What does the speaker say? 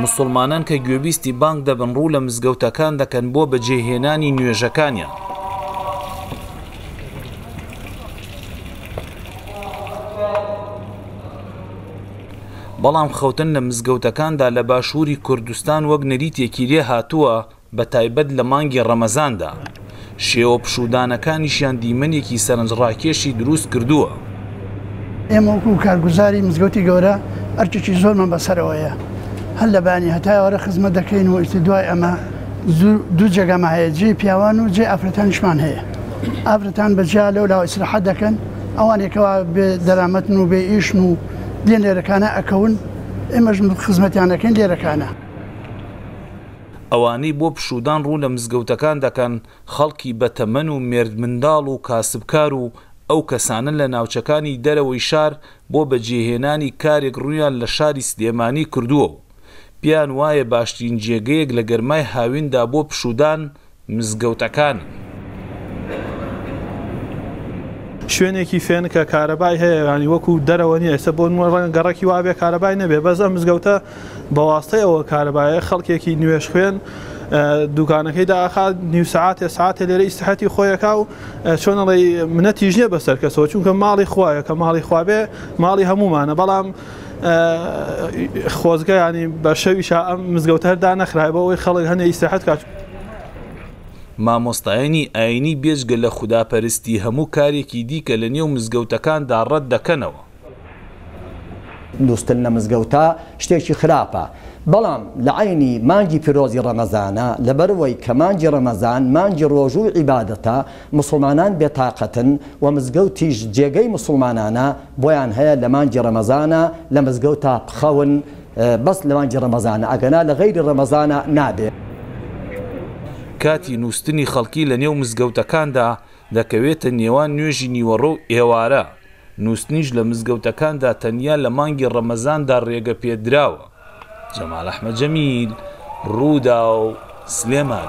موسڵمانان کە گوێبیستی بانگ دەبن ڕوو لە مزگەوتەکان دەکەن بۆ بەجێهێنانی نوێژەکانیان. بەڵام خەوتن لە مزگەوتەکاندا لە باشووری کوردستان وەک نەریتێکی لێ هاتووە بەتایبەت لە مانگی ڕەمەزاندا، شێوە پشوودانەکانیشیان دیمەنێکی سەرنجڕاکێشی دروست کردووە. ئێمە وەکو کارگوزاری مزگەوتی گەورە ئەرکێکی زۆرمان بەسەرەوەیە، هەر لە بەیانی هەتا ئێوارە خزمەت دەکەین و ئیتر دوای ئەمە دوو جێگامان هەیە، جێی پیاوان و جێی ئافرەتانیشمان هەیە. ئافرەتان بە جیا لەولاوە ئیسراحەت دەکەن، ئەوانەی کەوا بێ دەرامەتن و بێ ئیشن و دێن لێرەکانە ئەکەون، ئێمەش خزمەتیان ئەکەین لێرەکانە. ئەوانەی بۆ پشوودان ڕوو لە مزگەوتەکان دەکەن، خەڵکی بەتەمەن و مێردمنداڵ و کاسبکار و ئەو کەسانەن لە ناوچەکانی دەرەوەی شار بۆ بەجێهێنانی کارێک ڕوویان لە شاری سلێمانی کردووە و پێیان وایە باشترین جێگەیەک لە گەرمای هاویندا بۆ پشوودان مزگەوتەکانن. شوێنێکی فێنکە کارەبای هەیە یانی وەکو دەرەوە نییە ئێستا بۆ نموونە ڕەنگە گەڕەکی وابێ کارەبای نەبێ بەس ئەم مزگەوتە بە واستەی ئەوە کارەبایە خەڵکێکی نوێژ خوێن دوکانەکەی داخات نیو سعاتێ سعاتێ لێرە ئیسراحەتی خۆیەکا و چۆن ئەڵێی منەتیش نییە بەسەر کەسەوە چونکە ماڵی خوایە کە ماڵی خوا بێ ماڵی هەموومانە بەڵام خۆزگە ینی بە شەویشا ئەم مزگەوتە هەر دانەخرای بۆ ئەوەی خەڵک هەنێ ئیسراحەت کات. مامۆستایانی ئایینی بێجگە لە خوداپەرستی هەموو کارێکی دیکە لە نێو مزگەوتەکاندا ڕەت دەکەنەوە. نوستن لە مزگەوتا شتێکی خراپە بەڵام لە عەینی مانگی پیرۆزی ڕەمەزانە لەبەرئەوەی کە مانگی ڕەمەزان مانگی ڕۆژوو و عیبادەتە موسڵمانان بێتاقەتن و مزگەوتیش جێگەی موسڵمانانە بۆیان هەیە لە مانگی ڕەمەزانە لە مزگەوتا بخەون بەس لە مانگی ڕەمەزانە ئەگەنا لە غەیری ڕەمەزانە نابێ. کاتی نووستنی خەڵکی لە نێو مزگەوتەکاندا دەکەوێتە نێوان نوێژی نیوەڕۆ و ئێوارە، نووستنیش لە مزگەوتەکاندا تەنیا لە مانگی ڕەمەزاندا ڕێگەپێدراوە. جەمال ئەحمەد جەمیل، رووداو، سلێمانی.